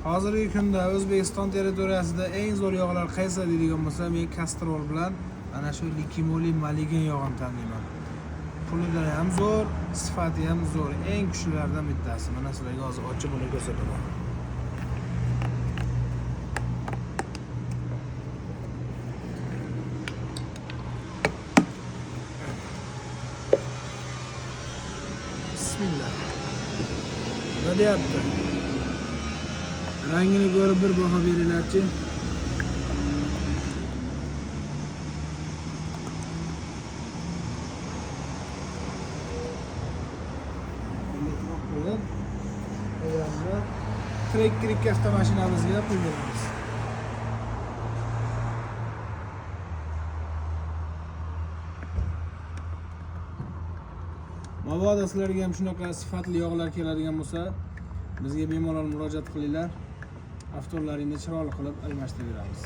Hozirgi kunda O'zbekiston territoriyasida eng zo'r yog'lar qaysi deydigan bo'lsa, men Castrol bilan ana shu Liqui Maligen yog'ini tanlayman. Pulidan ham zo'r, sifati ham zo'r, eng kuchlilardan bittasi. Mana sizlarga hozir ochib buni ko'rsataman. Bismillah. Nima deyapti? Rangini ko'rib bir baho beringlarchi. Qo'yib, qo'yamiz. Tracker 2 avtomashinamizga pul beramiz. Mabodo sizlarga ham shunaqa sifatli yog'lar keladigan bo'lsa, bizga bemalol murojaat qilinglar. Avtolaringni chiroyli qilib almashtirib beramiz.